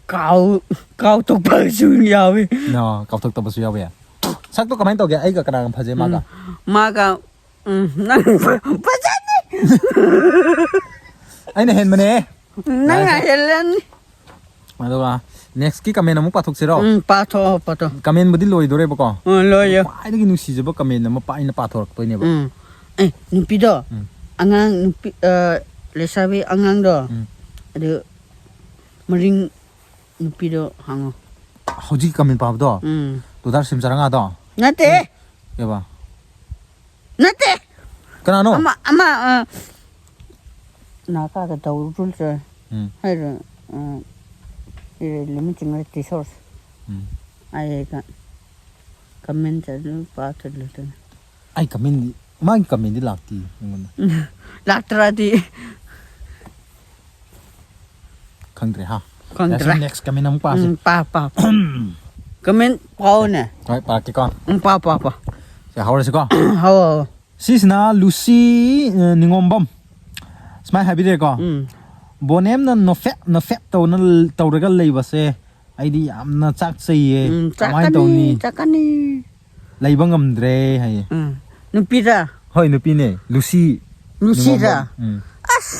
ꯀꯥꯎ-, ꯀꯥꯎꯊꯣꯛꯄꯁꯨ ꯌꯥꯎꯋꯤ꯫ ꯅꯣ, ꯀꯥꯎꯊꯣꯛꯇꯕꯁꯨ ꯌꯥꯎꯋꯦ꯫ ꯁꯛꯇꯣ ꯀꯃꯥꯏꯅ ꯇꯧꯒꯦ? ꯑꯩꯒ ꯀꯅꯥꯒ ꯐꯖꯩ ꯃꯥꯒ? ꯎꯝ, ꯃꯥꯒ, ꯎꯝ, ꯅꯪ ꯐꯖꯅꯤ꯫ ꯑꯩꯅ ꯍꯦꯟꯕꯅꯦ꯫ ꯅꯪꯅ ꯌꯥꯏꯁꯦ꯫ ꯍꯦꯜꯂꯅꯤ꯫ ꯑꯗꯨꯒ next ꯀꯤ comment ꯑꯃꯨꯛ ꯄꯥꯊꯣꯛꯁꯤꯔꯣ? ꯎꯝ, ꯄꯥꯊꯣꯛꯑꯣ, ꯄꯥꯊꯣꯛꯑꯣ꯫ Comment ꯕꯨꯗꯤ ꯂꯣꯏꯗꯣꯔꯦꯕꯀꯣ꯫ ꯎꯝ, ꯂꯣꯏꯌꯣ꯫ ꯈ꯭ꯋꯥꯏꯗꯒꯤ ꯅꯨꯡꯁꯤꯖꯕ comment ꯑꯃ ꯄꯥ-, ꯑꯩꯅ ꯄꯥꯊꯣꯔꯛꯇꯣꯏꯅꯦꯕ꯫ ꯎꯝ꯫ ꯑꯦ, ꯅꯨꯄꯤꯗꯣ, ꯎꯝ꯫ ꯑꯉꯥꯡ ꯅꯨꯄꯤ, ꯑ, ꯂꯩꯁꯥꯕꯤ ꯑꯉꯥꯡꯗꯣ, ꯎꯝ꯫ ꯑꯗꯨ ꯃꯔꯤꯡ ꯅꯨꯄꯤꯗꯣ ꯍꯪꯉꯣ꯫ ꯍꯧꯖꯤꯛ comment ꯄꯥꯕꯗꯣ? ꯎꯝ꯫ ꯇꯨꯗꯥꯔ ꯁꯤꯝ ꯆꯔꯥꯉꯥꯗꯣ? ꯅꯠꯇꯦ꯫ ꯀꯩꯕ? ꯅꯠꯇꯦ꯫ ꯀꯅꯥꯅꯣ? ꯑꯃ, ꯑꯃ, ꯑ, ꯅꯥ ꯀꯥꯗ ꯇꯧꯔꯨ ꯆꯨꯜ ꯆꯦ꯫ ꯎꯝ꯫ ꯍꯥꯏꯔꯣ, ꯑ, ꯏꯔꯦ ꯂꯤꯃꯤ ꯆꯤꯡꯉ ꯇꯤꯁꯣꯔ꯫ ꯎꯝ꯫ ꯑꯩ ꯀ-, comment ꯑꯗꯨ ꯄꯥꯊꯣꯛꯂꯨꯗꯅ꯫ ꯑꯩ comment ꯗꯤ, ꯃꯥꯒꯤ comment ꯗꯤ ꯂꯥꯛꯇꯦ ꯑꯩꯉꯣꯟꯗ꯫ ꯂꯥꯛꯇ꯭ꯔꯗꯤ? ꯈꯪꯗ꯭ꯔꯦ ꯍꯥ꯫ ꯈꯪꯗ꯭ꯔꯦ꯫ ꯌꯥꯔꯦꯁꯦ, next comment ꯑꯃꯨꯛ ꯄꯥꯁꯦ꯫ ꯎꯝ, ꯄꯥ, ꯄꯥ, ꯄꯥ꯫ Comment ꯄꯥꯎꯅꯦ꯫ ꯍꯣꯏ, ꯄꯥꯔꯛꯀꯦꯀꯣ꯫ ꯎꯝ, ꯄꯥ, ꯄꯥ, ꯄꯥ꯫ ꯁꯦ, ꯍꯧꯔꯁꯤꯀꯣ꯫ ꯍꯧ, ꯍꯧ꯫ ꯁꯤꯁꯤꯅ ꯂꯨꯁꯤ, ꯑ, ꯅꯤꯉꯣꯝꯕꯝ꯫ ꯁꯨꯃꯥꯏꯅ ꯍꯥꯏꯕꯤꯔꯦꯀꯣ꯫ ꯎꯝ꯫ ꯕꯣꯅꯦꯝꯅ ꯅꯣꯐꯦꯠ ꯅꯣꯐꯦꯠ ꯇꯧꯅ, ꯇꯧꯔꯒ ꯂꯩꯕꯁꯦ ꯑꯩꯗꯤ ꯌꯥꯝꯅ ꯆꯥꯛꯆꯩꯌꯦ꯫ ꯎꯝ, ꯀꯃꯥꯏꯅ ꯆꯥꯛꯀꯅꯤ, ꯇꯧꯅꯤ? ꯆꯥꯛꯀꯅꯤ꯫ ꯂꯩꯕ ꯉꯝꯗ꯭ꯔꯦ ꯍꯥꯏꯌꯦ꯫ ꯎꯝ꯫ ꯅꯨꯄꯤꯔ? ꯍꯣꯏ, ꯅꯨꯄꯤꯅꯦ꯫ ꯂꯨꯁꯤ ꯂꯨꯁꯤꯔ? ꯅꯤꯉꯣꯝꯕꯝ꯫ ꯎꯝ꯫ ꯑꯁ!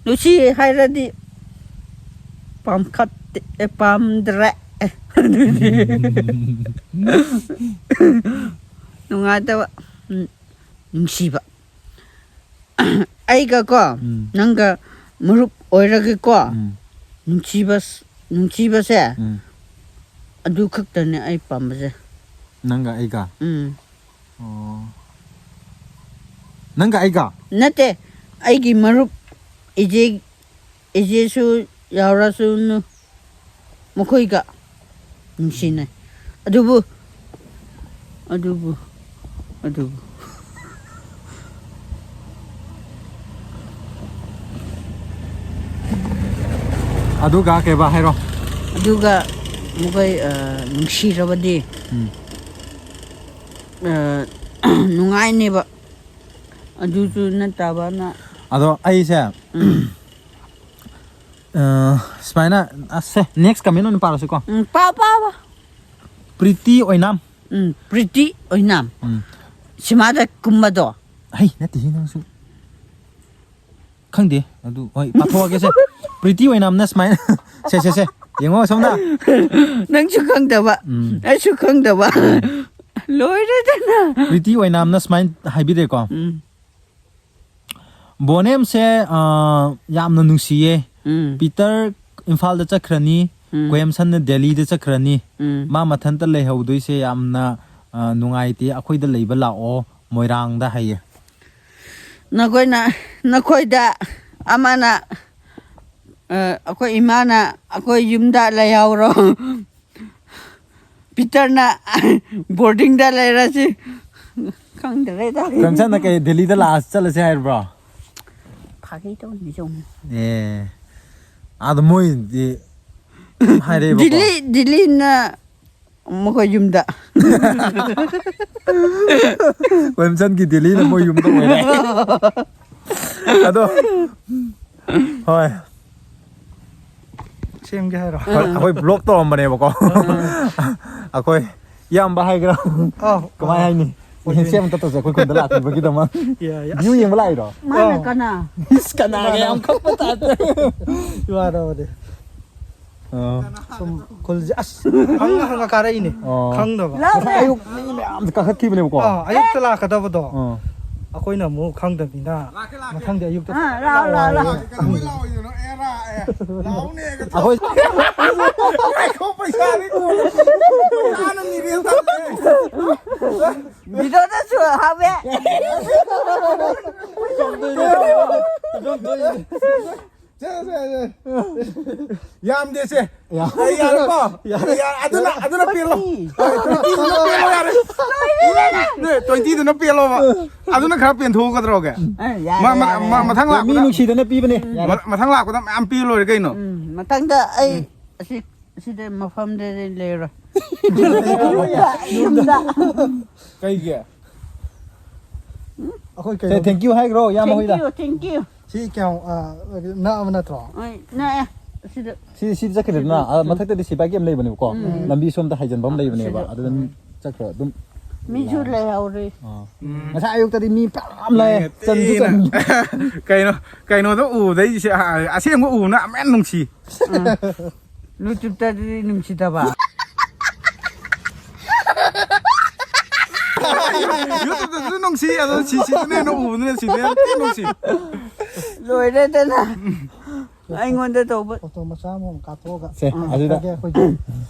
ꯂꯨꯁꯤ ꯍꯥꯏꯔꯗꯤ ꯄꯥꯝꯈꯠꯇꯦ, ꯑꯦ, ꯄꯥꯝꯗ꯭ꯔꯦ꯫ ꯅꯨꯡꯉꯥꯏꯇꯕ꯫ ꯎꯝ꯫ ꯅꯨꯡꯁꯤꯕ꯫ ꯑꯩꯒꯀꯣ, ꯎꯝ꯫ ꯅꯪꯒ ꯃꯔꯨꯞ ꯑꯣꯏꯔꯒꯦꯀꯣ꯫ ꯎꯝ꯫ ꯅꯨꯡꯁꯤꯕ-, ꯅꯨꯡꯁꯤꯕꯁꯦ ꯎꯝ꯫ ꯑꯗꯨ ꯈꯛꯇꯅꯦ ꯑꯩ ꯄꯥꯝꯕꯁꯦ꯫ ꯅꯪꯒ ꯑꯩꯒ? ꯎꯝ꯫ ꯑꯣ꯫ ꯅꯪꯒ ꯑꯩꯒ? ꯅꯠꯇꯦ, ꯑꯩꯒꯤ ꯃꯔꯨꯞ ꯏꯖꯦ, ꯏꯖꯦꯁꯨ ꯌꯥꯎꯔꯁꯅꯨ, ꯃꯈꯣꯏꯒ ꯅꯨꯡꯁꯤꯅꯩ꯫ ꯑꯗꯨꯕꯨ, ꯑꯗꯨꯕꯨ, ꯑꯗꯨꯕꯨ꯫ ꯑꯗꯨꯒ ꯀꯩꯕ ꯍꯥꯏꯔꯣ? ꯑꯗꯨꯒ ꯃꯈꯣꯏ, ꯑ, ꯅꯨꯡꯁꯤꯔꯕꯗꯤ, ꯎꯝ꯫ ꯑ, ꯅꯨꯡꯉꯥꯏꯅꯦꯕ꯫ ꯑꯗꯨꯁꯨ ꯅꯠꯇꯕꯅ꯫ ꯑꯗꯣ ꯑꯩꯁꯦ, ꯎꯝ꯫ ꯑ, ꯁꯨꯃꯥꯏꯅ, ꯑꯁꯦ, next comment ꯑꯣꯏꯅ ꯄꯥꯔꯁꯤꯀꯣ꯫ ꯎꯝ, ꯄꯥ, ꯄꯥ, ꯄꯥ꯫ ꯄ꯭ꯔꯤꯇꯤ ꯑꯣꯏꯅꯥꯝ꯫ ꯎꯝ, ꯄ꯭ꯔꯤꯇꯤ ꯑꯣꯏꯅꯥꯝ꯫ ꯎꯝ꯫ ꯁꯤꯃꯥꯗ ꯀꯨꯝꯕꯗꯣ꯫ ꯍꯩ, ꯅꯠꯇꯦꯍꯦ ꯅꯪꯁꯨ꯫ ꯈꯪꯗꯦ, ꯑꯗꯨ, ꯍꯣꯏ, ꯄꯥꯊꯣꯛꯑꯒꯦꯁꯦ꯫ ꯄ꯭ꯔꯤꯇꯤ ꯑꯣꯏꯅꯥꯝꯅ ꯁꯨꯃꯥꯏꯅ, ꯁꯦ, ꯁꯦ, ꯁꯦ, ꯌꯦꯡꯉꯣ ꯑꯁꯣꯝꯗ꯫ ꯅꯪꯁꯨ ꯈꯪꯗꯕ, ꯎꯝ꯫ ꯑꯩꯁꯨ ꯈꯪꯗꯕ꯫ ꯎꯝ꯫ ꯂꯣꯏꯔꯦꯗꯅ꯫ ꯄ꯭ꯔꯤꯇꯤ ꯑꯣꯏꯅꯥꯝꯅ ꯁꯨꯃꯥꯏꯅ ꯍꯥꯏꯕꯤꯔꯦꯀꯣ꯫ ꯎꯝ꯫ ꯕꯣꯅꯦꯝꯁꯦ, ꯑ, ꯌꯥꯝꯅ ꯅꯨꯡꯁꯤꯌꯦ꯫ ꯎꯝ꯫ ꯄꯤꯇꯔ ꯏꯝꯐꯥꯜꯗ ꯆꯠꯈ꯭ꯔꯅꯤ, ꯎꯝ꯫ ꯀꯣꯌꯦꯝꯁꯟꯅ ꯗꯦꯜꯂꯤꯗ ꯆꯠꯈ꯭ꯔꯅꯤ꯫ ꯎꯝ꯫ ꯃꯥ ꯃꯊꯟꯇ ꯂꯩꯍꯧꯗꯣꯏꯁꯦ ꯌꯥꯝꯅ, ꯑ, ꯅꯨꯡꯉꯥꯏꯇꯦ꯫ ꯑꯩꯈꯣꯏꯗ ꯂꯩꯕ ꯂꯥꯛꯑꯣ, ꯃꯣꯏꯔꯥꯡꯗ ꯍꯥꯏꯌꯦ꯫ ꯅꯈꯣꯏꯅ, ꯅꯈꯣꯏꯗ ꯑꯃꯅ, ꯑ, ꯑꯩꯈꯣꯏ ꯏꯃꯥꯅ ꯑꯩꯈꯣꯏ ꯌꯨꯝꯗ ꯂꯩꯍꯧꯔꯣ꯫ ꯄꯤꯇꯔꯅ ꯕꯣꯔꯗꯤꯡꯗ ꯂꯩꯔꯁꯤ꯫ ꯈꯪꯗꯔꯦꯗ꯫ ꯀꯣꯌꯦꯝꯁꯟꯅ ꯀꯩ, ꯗꯦꯜꯂꯤꯗ ꯂꯥꯛꯑ ꯆꯠꯂꯁꯦ ꯍꯥꯏꯔꯕ꯭ꯔꯣ? ꯐꯥꯒꯤ ꯇꯧꯅꯤ ꯁꯨꯝ꯫ ꯑꯦ꯫ ꯑꯥꯗ ꯃꯣꯏꯗꯤ ꯍꯥꯏꯔꯛꯑꯦꯕꯀꯣ꯫ ꯗꯤꯜꯂꯤ, ꯗꯤꯜꯂꯤꯅ ꯃꯈꯣꯏ ꯌꯨꯝꯗ꯫ ꯀꯣꯌꯦꯝꯁꯟꯒꯤ ꯗꯤꯜꯂꯤꯅ ꯃꯣꯏ ꯌꯨꯝꯗ ꯑꯣꯏꯔꯦ꯫ ꯑꯗꯣ, ꯍꯣꯏ꯫ ꯁꯦꯝꯒꯦ ꯍꯥꯏꯔꯣ? ꯍꯣꯏ, ꯑꯩꯈꯣꯏ ꯕ꯭ꯂꯣꯛ ꯇꯧꯔꯝꯕꯅꯦꯕꯀꯣ꯫ ꯑꯩꯈꯣꯏ ꯏꯌꯥꯝꯕ ꯍꯥꯏꯒꯦꯔꯥ? ꯑꯥꯎ, ꯀꯃꯥꯏ ꯑꯥꯎ꯫ ꯍꯥꯏꯅꯤ? ꯑꯣꯏꯗꯣꯏꯅꯤ꯫ ꯁꯦꯝ ꯑꯝꯇ ꯇꯧꯁꯦ ꯑꯩꯈꯣꯏ ꯈꯨꯟꯗ ꯂꯥꯛꯄꯤꯕꯒꯤꯗꯃꯛ꯫ ꯌꯥꯏ, ꯌꯥꯏ꯫ ꯚ꯭ꯌꯨ ꯌꯦꯡꯕ ꯂꯥꯛꯏꯔꯣ? ꯃꯥꯅ ꯑꯥꯎ꯫ ꯀꯅꯥ? ꯏꯁ, ꯀꯅꯥꯒ ꯌꯥꯝ ꯈꯪꯕ ꯇꯥꯏꯞꯇ꯫ ꯏꯃꯥꯟꯅꯕꯅꯦ꯫ ꯑꯥ꯫ ꯁꯨꯝ ꯈꯨꯜꯁꯦ ꯑꯁ ꯍꯪꯉ ꯍꯪꯉ ꯀꯥꯔꯛꯏꯅꯦ꯫ ꯑꯣ꯫ ꯈꯪꯗꯕ꯫ ꯂꯥꯛꯑꯣꯅꯦ꯫ ꯉꯁꯥꯏ ꯑꯌꯨꯛ ꯃꯤ ꯃꯌꯥꯝꯁꯦ ꯀꯥꯈꯠꯈꯤꯕꯅꯦꯕꯀꯣ꯫ ꯑꯥ, ꯑꯌꯨꯛꯇ ꯂꯥꯛꯀꯗꯕꯗꯣ꯫ ꯑꯥ꯫ ꯑꯩꯈꯣꯏꯅ ꯑꯃꯨꯛ ꯈꯪꯗꯕꯅꯤꯅ ꯃꯊꯪꯗꯤ ꯑꯌꯨꯛꯇ ꯑꯥ, ꯂꯥꯛꯑꯣ, ꯂꯥꯛꯑꯣ, ꯂꯥꯛꯑꯣ꯫ ꯂꯥꯛꯑꯣ꯫ ꯀꯩꯗꯧꯕꯩ ꯂꯥꯛꯑꯣꯏꯗꯣꯏꯅꯣ? ꯑꯦ, ꯔꯥ, ꯑꯦ, ꯂꯥꯛꯑꯣꯅꯦ, ꯑꯩꯈꯣꯏ ꯉꯥꯏꯈꯣ, ꯄꯩꯁꯥꯅꯤ ꯀꯣꯟꯅ꯫ ꯄꯩꯁꯥꯅ ꯃꯤꯔꯦꯜ ꯇꯧꯔꯦ꯫ ꯚꯤꯗꯤꯑꯣꯗꯁꯨ ꯍꯥꯞꯄꯦ꯫ ꯁꯦ, ꯁꯦ, ꯁꯦ꯫ ꯌꯥꯝꯗꯦꯁꯦ꯫ ꯑꯩ ꯌꯥꯔꯦꯀꯣ? ꯌꯥꯔꯦ꯫ ꯌꯥ-, ꯑꯗꯨꯅ, ꯑꯗꯨꯅ ꯄꯦꯜꯂꯣ꯫ ꯍꯣꯏ, twenty-ꯗꯨꯅ ꯄꯦꯜꯂꯣ ꯌꯥꯔꯦ꯫ ꯅꯦ, twenty-ꯗꯨꯅ ꯄꯦꯜꯂꯣꯕ꯫ ꯑꯗꯨꯅ ꯈꯔ ꯄꯦꯟꯊꯣꯛꯎ ꯀꯩꯗꯧꯔꯒꯦ? ꯑꯦ, ꯌꯥꯔꯦ, ꯃꯥ-, ꯃꯥ-, ꯌꯥꯔꯦ, ꯃꯥ-, ꯌꯥꯔꯦ꯫ ꯃꯊꯪ ꯃꯤ ꯂꯥꯛꯄꯗ, ꯅꯨꯡꯁꯤꯗꯅ ꯄꯤꯕꯅꯦ꯫ ꯌꯥꯔꯦ꯫ ꯃ-, ꯃꯊꯪ ꯂꯥꯛꯄꯗ ꯃꯌꯥꯝ ꯄꯤꯔ ꯂꯣꯏꯔꯦ ꯀꯩꯅꯣ? ꯎꯝ, ꯃꯊꯪꯗ ꯑꯩ ꯑꯁꯤ, ꯑꯁꯤꯗ ꯃꯐꯝꯗꯗꯤ ꯂꯩꯔꯣꯏ꯫ ꯌꯨꯝꯗ, ꯌꯨꯝꯗ꯫ ꯀꯩꯒꯤ? ꯑꯩꯈꯣꯏ ꯁꯦ, ꯀꯩꯅꯣ thank you ꯍꯥꯏꯈ꯭ꯔꯣ, ꯏꯌꯥꯝꯕ ꯍꯣꯏꯗ꯫ Thank you, thank you꯫ ꯁꯤ ꯀꯌꯥꯝ, ꯑ, ꯅꯛꯑꯕ ꯅꯠꯇ꯭ꯔꯣ? ꯍꯣꯏ, ꯅꯛꯑꯦ꯫ ꯑꯁꯤꯗ꯫ ꯁꯤ, ꯁꯤꯗ ꯆꯠꯈꯤꯗꯅ, ꯑ, ꯃꯊꯛꯇꯗꯤ ꯁꯤꯕꯥꯏ camp ꯂꯩꯕꯅꯦꯕꯀꯣ꯫ ꯎꯝ꯫ ꯂꯝꯕꯤ ꯁꯣꯝꯗ ꯍꯥꯏꯖꯟꯕ ꯑꯃ ꯂꯩꯕꯅꯦꯕ꯫ ꯑꯁꯤꯗ꯫ ꯑꯗꯨꯗ ꯑꯗꯨꯝ ꯆꯠꯈ꯭ꯔꯣ, ꯑꯗꯨꯝ꯫ ꯃꯤꯁꯨ ꯂꯩꯍꯧꯔꯤ꯫ ꯑꯥ꯫ ꯎꯝ꯫ ꯉꯁꯥꯏ ꯑꯌꯨꯛꯇꯗꯤ ꯃꯤ ꯐꯅꯌꯥꯝ ꯂꯩ꯫ ꯆꯟꯁꯨ ꯊꯤꯅ꯫ ꯆꯟ-, ꯀꯩꯅꯣ, ꯀꯩꯅꯣꯗ ꯎꯕꯗꯩ ꯁꯤ, ꯑ, ꯑꯁꯦꯡꯕ ꯎꯕꯅ ꯑꯃꯨꯛ ꯍꯦꯟꯅ ꯅꯨꯡꯁꯤ꯫ ꯎꯝ꯫ YouTube-ꯇꯗꯤ ꯅꯨꯡꯁꯤꯗꯕ꯫ YouTube-ꯇꯁꯨ ꯅꯨꯡꯁꯤ, ꯑꯗꯣ ꯁꯤ, ꯁꯤꯗꯅ ꯍꯦꯟꯅ ꯎꯕꯗꯨꯅ ꯁꯤꯗꯅ ꯍꯦꯟꯅ ꯊꯤ ꯅꯨꯡꯁꯤ꯫ ꯂꯣꯏꯔꯦꯗꯅ꯫ ꯑꯩꯉꯣꯟꯗ ꯇꯧꯕ꯫ Photo ꯃꯆꯥ ꯑꯃꯃꯝ ꯀꯥꯞꯊꯣꯛꯑꯒ ꯁꯦ, ꯑꯗꯨꯗ꯫ ꯂꯥꯛꯑꯒꯦ ꯑꯩꯈꯣꯏꯒꯤ꯫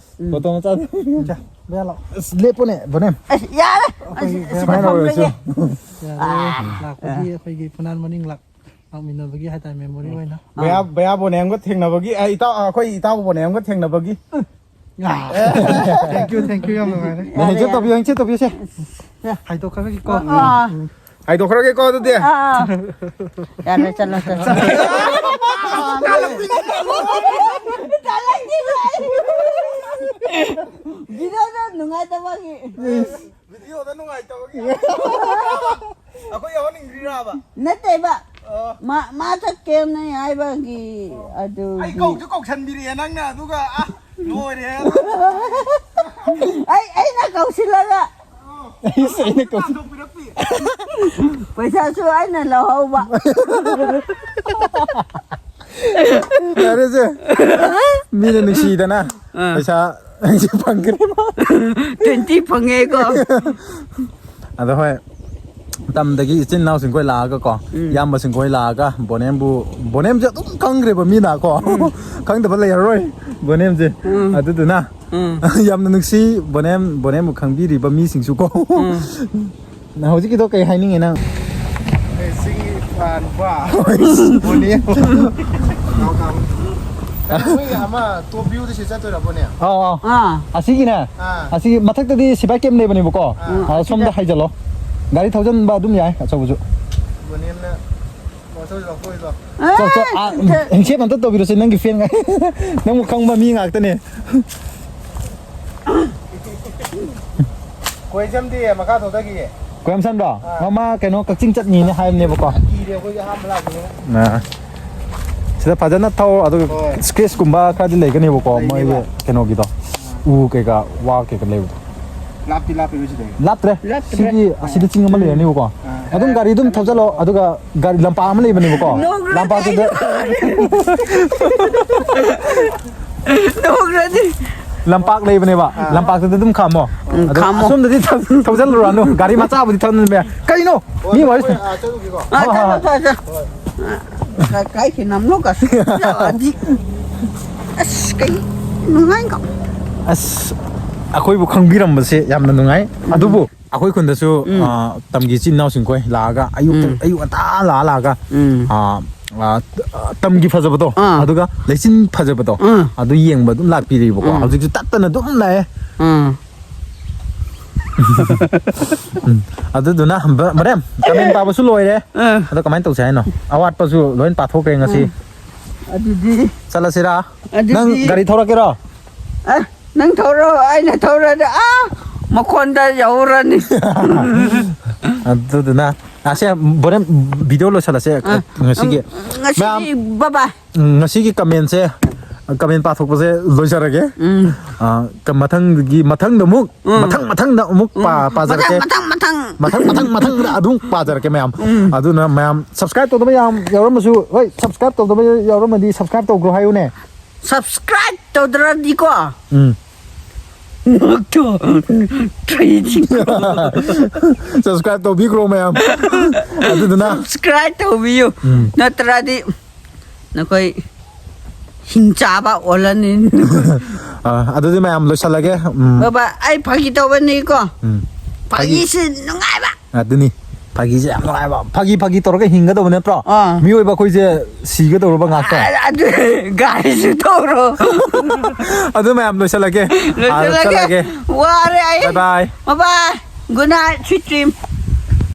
Photo ꯃꯆꯥ꯫ ꯁꯦ, ꯕꯦꯜꯂꯣ꯫ ꯑꯁ, ꯂꯦꯞꯄꯨꯅꯦ, ꯕꯣꯅꯦꯝ꯫ ꯑꯁ, ꯌꯥꯔꯦ꯫ ꯑꯩꯈꯣꯏꯒꯤ ꯑꯁꯤ, ꯑꯁꯤ ꯕꯦꯜ ꯐꯝꯂꯒꯦ꯫ ꯌꯥꯔꯦ꯫ ꯂꯥꯛꯄꯒꯤ ꯑꯩꯈꯣꯏꯒꯤ ꯐꯨꯅꯥꯟ ꯃꯅꯤꯡ ꯂꯥꯛ-, ꯂꯥꯛꯃꯤꯟꯅꯕꯒꯤ ꯍꯥꯏꯇꯥꯔꯦ, memory ꯑꯣꯏꯅ꯫ ꯕꯌꯥ, ꯕꯌꯥ ꯕꯣꯅꯦꯝꯒ ꯊꯦꯡꯅꯕꯒꯤ, ꯑꯦ, ꯏꯇꯥꯎ, ꯑꯩꯈꯣꯏ ꯏꯇꯥꯎ ꯕꯣꯅꯦꯝꯒ ꯊꯦꯡꯅꯕꯒꯤ꯫ ꯑ꯫ Thank you, thank you, ꯌꯥꯝ ꯅꯨꯡꯉꯥꯏꯔꯦ꯫ ꯌꯥꯔꯦ, ꯍꯦꯟꯁꯦꯠ ꯌꯥꯔꯦ꯫ ꯇꯧꯕꯤꯌꯨ, ꯍꯦꯟꯁꯦꯠ ꯇꯧꯕꯤꯌꯨꯁꯦ꯫ ꯍꯥꯏꯗꯣꯛꯈ꯭ꯔꯒꯦꯀꯣ꯫ ꯑ, ꯑ꯫ ꯎꯝ꯫ ꯍꯥꯏꯗꯣꯛꯈ꯭ꯔꯒꯦꯀꯣ, ꯑꯗꯨꯗꯤ꯫ ꯑ, ꯑ꯫ ꯌꯥꯔꯦ, ꯆꯠꯂꯣ, ꯆꯠꯂꯣ꯫ Video-ꯗꯣ ꯅꯨꯡꯉꯥꯏꯇꯕꯒꯤ꯫ Video-ꯗ ꯅꯨꯡꯉꯥꯏꯇꯕꯒꯤ꯫ ꯑꯩꯈꯣꯏ ꯌꯥꯎꯍꯟꯅꯤꯡꯗ꯭ꯔꯤꯔꯕ? ꯅꯠꯇꯦꯕ꯫ ꯑꯣ꯫ ꯃꯥ, ꯃꯥ ꯆꯠꯀꯦꯅ ꯍꯥꯏꯕꯒꯤ ꯑꯗꯨꯒꯤ꯫ ꯑꯩ ꯀꯧꯁꯨ ꯀꯧꯁꯟꯕꯤꯔꯛꯑꯦ ꯅꯪꯅ, ꯑꯗꯨꯒ, ꯑ, ꯂꯣꯏꯔꯦ꯫ ꯑꯩ, ꯑꯩꯅ ꯀꯧꯁꯤꯜꯂꯒ꯫ ꯑꯩꯁ, ꯑꯩꯅ ꯀꯧꯁꯤ-, ꯇꯥꯟꯊꯣꯛꯄꯤꯔꯛꯄꯤ꯫ ꯄꯩꯁꯥꯁꯨ ꯑꯩꯅ ꯂꯧꯍꯧꯕ꯫ ꯌꯥꯔꯦꯁꯦ꯫ ꯃꯤꯅ ꯅꯨꯡꯁꯤꯗꯅ ꯑꯥ꯫ ꯄꯩꯁꯥ ꯑꯩꯁꯨ ꯐꯪꯈ꯭ꯔꯦ꯫ Twenty ꯐꯪꯉꯦꯀꯣ꯫ ꯑꯗꯣ ꯍꯣꯏ, ꯇꯝꯗꯒꯤ ꯏꯆꯤꯟ ꯏꯅꯥꯎꯁꯤꯡꯈꯣꯏ ꯂꯥꯛꯑꯒꯀꯣ, ꯎꯝ꯫ ꯏꯌꯥꯝꯕꯁꯤꯡꯈꯣꯏ ꯂꯥꯛꯑꯒ ꯕꯣꯅꯦꯝꯕꯨ, ꯕꯣꯅꯦꯝꯁꯦ ꯑꯗꯨꯝ ꯈꯪꯈ꯭ꯔꯦꯕ ꯃꯤꯅ ꯀꯣ꯫ ꯎꯝ꯫ ꯈꯪꯗꯕ ꯂꯩꯔꯔꯣꯏ ꯕꯣꯅꯦꯝꯁꯦ꯫ ꯎꯝ꯫ ꯑꯗꯨꯗꯨꯅ ꯎꯝ꯫ ꯌꯥꯝꯅ ꯅꯨꯡꯁꯤ ꯕꯣꯅꯦꯝ, ꯕꯣꯅꯦꯝꯕꯨ ꯈꯪꯕꯤꯔꯤꯕ ꯃꯤꯁꯤꯡꯁꯨꯀꯣ꯫ ꯎꯝ꯫ ꯅꯪ ꯍꯧꯖꯤꯛꯀꯤꯗꯣ ꯀꯩ ꯍꯥꯏꯅꯤꯡꯉꯤ ꯅꯪ? ꯑꯦ, ꯁꯤꯒꯤ, ꯑꯥ, ꯅꯨꯄꯥ꯫ ꯍꯣꯏ꯫ ꯕꯣꯅꯦꯝ꯫ ꯀꯥꯎ, ꯀꯥꯎ꯫ ꯃꯣꯏꯒꯤ ꯑꯃ ꯇꯣꯞ ꯚ꯭ꯌꯨꯗ ꯁꯤ ꯆꯠꯇꯣꯏꯔꯕꯣꯅꯦ? ꯑꯥꯎ, ꯑꯥꯎ꯫ ꯑꯥ꯫ ꯑꯁꯤꯒꯤꯅꯦ꯫ ꯑꯥ꯫ ꯑꯁꯤꯒꯤ ꯃꯊꯛꯇꯗꯤ ꯁꯤꯕꯥꯏ ꯀꯦꯝ ꯂꯩꯕꯅꯦꯕꯀꯣ꯫ ꯑꯥ꯫ ꯑꯥ, ꯁꯣꯝꯗ ꯍꯥꯏꯖꯜꯂꯣ꯫ ꯒꯥꯔꯤ ꯊꯧꯖꯟꯕ ꯑꯗꯨꯝ ꯌꯥꯏ, ꯑꯆꯧꯕꯁꯨ꯫ ꯕꯣꯅꯦꯝꯅ ꯃꯣꯇꯣꯔ ꯂꯧꯊꯣꯛꯏꯗꯣ꯫ ꯆꯣ, ꯆꯣ, ꯑꯥ, ꯑꯦ! Accept ꯑꯝꯇ ꯇꯧꯕꯤꯔꯣꯁꯦ, ꯅꯪꯒꯤ fan ꯉꯥꯏ-, ꯅꯪꯕꯨ ꯈꯪꯕ ꯃꯤ ꯉꯥꯛꯇꯅꯦ꯫ ꯀꯣꯏꯖꯝꯗꯤ ꯃꯈꯥ ꯊꯣꯛꯊꯈꯤꯌꯦ꯫ ꯀꯣꯏꯖꯝꯁꯟꯗꯣ? ꯑꯥ꯫ ꯃꯃꯥ ꯀꯩꯅꯣ ꯀꯛꯆꯤꯡ ꯆꯠꯅꯤꯅ ꯍꯥꯏꯕꯅꯦꯕꯀꯣ꯫ ꯀꯤꯔꯦ ꯑꯩꯈꯣꯏꯗꯤ ꯑꯍꯥꯟꯕ ꯂꯥꯛꯄꯅꯤꯅ꯫ ꯑꯥ꯫ ꯁꯤꯗ ꯐꯖꯅ ꯊꯧ, ꯑꯗꯨꯒ ꯍꯣꯏ꯫ Scratch ꯀꯨꯝꯕ ꯈꯔꯗꯤ ꯂꯩꯒꯅꯦꯕꯀꯣ, ꯂꯩꯅꯤꯕ꯫ ꯃꯣꯏꯒꯤ ꯀꯩꯅꯣꯒꯤꯗꯣ꯫ ꯑꯥ꯫ ꯎ ꯀꯩꯀꯥ, ꯋꯥ ꯀꯩꯀꯥ ꯂꯩꯕꯗꯣ꯫ ꯂꯥꯞꯇꯤ ꯂꯥꯞꯄꯤꯕ ꯁꯤꯗꯩ? ꯂꯥꯞꯇ꯭ꯔꯦ꯫ ꯂꯥꯞꯇ꯭ꯔꯦ꯫ ꯁꯤꯒꯤ, ꯑꯥ꯫ ꯑꯁꯤꯗ ꯆꯤꯡ ꯑꯃ ꯂꯩꯔꯅꯤꯕꯀꯣ꯫ ꯑꯥ꯫ ꯑꯗꯨꯝ ꯒꯥꯔꯤ ꯑꯗꯨꯝ ꯊꯧꯖꯜꯂꯣ, ꯑꯗꯨꯒ ꯒꯥꯔꯤ ꯂꯝꯄꯥꯛ ꯑꯃ ꯂꯩꯕꯅꯦꯕꯀꯣ꯫ ꯅꯣꯛꯔꯗꯤ ꯂꯝꯄꯥꯛꯇꯨꯗ ꯑꯩ ꯅꯣꯛꯔꯗꯤ꯫ ꯂꯝꯄꯥꯛ ꯂꯩꯕꯅꯦꯕ꯫ ꯑꯥ꯫ ꯂꯝꯄꯥꯛꯇꯨꯗ ꯑꯗꯨꯝ ꯈꯥꯝꯃꯣ꯫ ꯎꯝ, ꯑꯗꯣ ꯈꯥꯝꯃꯣ꯫ ꯑꯁꯣꯝꯗꯗꯤ ꯊꯧ-, ꯊꯧꯖꯜꯂꯨꯔꯅꯨ꯫ ꯒꯥꯔꯤ ꯃꯆꯥꯕꯨꯗꯤ ꯊꯧꯖꯟꯕ ꯌꯥꯏ꯫ ꯀꯩꯅꯣ? ꯃꯤ ꯋꯥꯔꯤ ꯁꯥꯟꯅ-, ꯑꯥ, ꯆꯠꯂꯨꯒꯦꯀꯣ꯫ ꯑꯥ, ꯍꯣꯏ, ꯍꯣꯏ, ꯆꯠꯂꯣ, ꯍꯣꯏ꯫ ꯆꯠꯂꯣ, ꯆꯠꯂꯣ꯫ ꯀꯥꯏ ꯀꯩꯅꯣꯝ ꯂꯣꯛꯀ ꯆꯠꯂꯗꯤ꯫ ꯑꯁ, ꯀꯩ ꯅꯨꯡꯉꯥꯏꯀꯣ꯫ ꯑꯁ, ꯑꯩꯈꯣꯏꯕꯨ ꯈꯪꯕꯤꯔꯝꯕꯁꯦ ꯌꯥꯝꯅ ꯅꯨꯡꯉꯥꯏ꯫ ꯎꯝ꯫ ꯑꯗꯨꯕꯨ ꯑꯩꯈꯣꯏ ꯈꯨꯟꯗꯁꯨ, ꯎꯝ꯫ ꯑ, ꯇꯝꯒꯤ ꯏꯆꯤꯟ ꯏꯅꯥꯎꯁꯤꯡꯈꯣꯏ ꯂꯥꯛꯑꯒ ꯑꯌꯨꯛ, ꯎꯝ꯫ ꯑꯌꯨꯛ ꯉꯟꯇꯥ ꯂꯥꯛꯑ ꯂꯥꯛꯑꯒ, ꯎꯝ꯫ ꯑ, ꯑ, ꯇꯝꯒꯤ ꯐꯖꯕꯗꯣ, ꯑꯥ꯫ ꯑꯗꯨꯒ ꯂꯩꯆꯤꯟ ꯐꯖꯕꯗꯣ, ꯑꯥ꯫ ꯑꯗꯨ ꯌꯦꯡꯕ ꯑꯗꯨꯝ ꯂꯥꯛꯄꯤꯔꯤꯕꯀꯣ꯫ ꯎꯝ꯫ ꯍꯧꯖꯤꯛꯁꯨ ꯇꯠꯇꯅ ꯑꯗꯨꯝ ꯂꯥꯛꯑꯦ꯫ ꯎꯝ꯫ ꯎꯝ꯫ ꯑꯗꯨꯗꯨꯅ ꯕ-, ꯃꯔꯦꯝ, ꯀꯃꯦꯟ ꯄꯥꯕꯁꯨ ꯂꯣꯏꯔꯦ꯫ ꯑꯥ꯫ ꯑꯗꯣ ꯀꯃꯥꯏꯅ ꯇꯧꯁꯦ ꯍꯥꯏꯅꯣ? ꯑꯋꯥꯠꯄꯁꯨ ꯂꯣꯏ ꯄꯥꯊꯣꯛꯈ꯭ꯔꯦ ꯉꯁꯤ꯫ ꯎꯝ꯫ ꯑꯗꯨꯗꯤ ꯆꯠꯂꯁꯤꯔꯥ? ꯑꯗꯨꯗꯤ ꯅꯪ ꯒꯥꯔꯤ ꯊꯧꯔꯛꯀꯦꯔꯣ? ꯑ, ꯅꯪ ꯊꯧꯔꯣ, ꯑꯩꯅ ꯊꯧꯔꯗꯤ, ꯑꯥ, ꯃꯈꯣꯟꯗ ꯌꯧꯔꯅꯤ꯫ ꯑꯗꯨꯗꯨꯅ, ꯑꯁꯦ, ꯕꯣꯔꯦꯝ, video ꯂꯣꯏꯁꯜꯂꯁꯦ, ꯑ, ꯉꯁꯤꯒꯤ꯫ ꯎꯝ, ꯉꯁꯤꯗꯤ ꯃꯌꯥꯝ, bye bye꯫ ꯎꯝ, ꯉꯁꯤꯒꯤ commentꯁꯦ, comment ꯄꯥꯊꯣꯛꯄꯁꯦ ꯂꯣꯏꯖꯔꯒꯦ꯫ ꯎꯝ꯫ ꯑ, ꯀ-, ꯃꯊꯪꯒꯤ, ꯃꯊꯪꯗ ꯑꯃꯨꯛ, ꯎꯝ꯫ ꯃꯊꯪ, ꯃꯊꯪꯗ ꯑꯃꯨꯛ ꯎꯝ꯫ ꯄꯥ-, ꯄꯥꯖꯔꯛꯀꯦ꯫ ꯃꯊꯪ, ꯃꯊꯪ, ꯃꯊꯪ꯫ ꯃꯊꯪ, ꯃꯊꯪ, ꯃꯊꯪꯗ ꯑꯗꯨꯝ ꯄꯥꯖꯔꯛꯀꯦ, ꯃꯌꯥꯝ꯫ ꯎꯝ꯫ ꯑꯗꯨꯅ ꯃꯌꯥꯝ subscribe ꯇꯧꯗꯕ ꯌꯥꯝ ꯌꯥꯎꯔꯝꯃꯁꯨ, ꯍꯣꯏ, subscribe ꯇꯧꯗꯕ ꯌꯥꯎꯔꯝꯃꯗꯤ subscribe ꯇꯧꯈ꯭ꯔꯣ ꯍꯥꯏꯌꯨꯅꯦ꯫ Subscribe ꯇꯧꯗ꯭ꯔꯗꯤꯀꯣ꯫ ꯎꯝ꯫ ꯉꯛꯇꯣ ꯊꯨꯏꯁꯤꯀꯣ꯫ Subscribe ꯇꯧꯕꯤꯈ꯭ꯔꯣ ꯃꯌꯥꯝ꯫ ꯑꯗꯨꯗꯨꯅ subscribe ꯇꯧꯕꯤꯌꯨ꯫ ꯎꯝ꯫ ꯅꯠꯇ꯭ꯔꯗꯤ ꯅꯈꯣꯏ ꯍꯤꯡꯆꯥꯕ ꯑꯣꯜꯂꯅꯤ꯫ ꯑ, ꯑꯗꯨꯗꯤ ꯃꯌꯥꯝ ꯂꯣꯏꯁꯜꯂꯒꯦ꯫ ꯎꯝ꯫ ꯕꯕꯥ, ꯑꯩ ꯐꯥꯒꯤ ꯇꯧꯕꯅꯤꯀꯣ꯫ ꯎꯝ꯫ ꯐꯥꯒꯤ꯫ ꯐꯥꯒꯤꯁꯤ ꯅꯨꯡꯉꯥꯏꯕ꯫ ꯑꯗꯨꯅꯤ꯫ ꯐꯥꯒꯤꯁꯦ ꯌꯥꯝ ꯅꯨꯡꯉꯥꯏꯕ, ꯐꯥꯒꯤ ꯐꯥꯒꯤ ꯇꯧꯔꯒ ꯍꯤꯡꯒꯗꯧꯕ ꯅꯠꯇ꯭ꯔꯣ? ꯑꯥ꯫ ꯃꯤꯑꯣꯏꯕ ꯑꯩꯈꯣꯏꯁꯦ ꯁꯤꯒꯗꯧꯔꯕ ꯉꯥꯛꯇ꯫ ꯑꯗꯨ ꯒꯥꯔꯤꯁꯨ ꯇꯧꯔꯣ꯫ ꯑꯗꯨ ꯃꯌꯥꯝ ꯂꯣꯏꯁꯤꯜꯂꯒꯦ꯫ ꯑꯥ, ꯂꯣꯏꯁꯤꯜꯂꯒꯦ꯫ ꯆꯠꯂꯒꯦ꯫ ꯋꯥꯔꯦ ꯑꯩ꯫ Bye bye. Bye bye. Good night, sweet dream.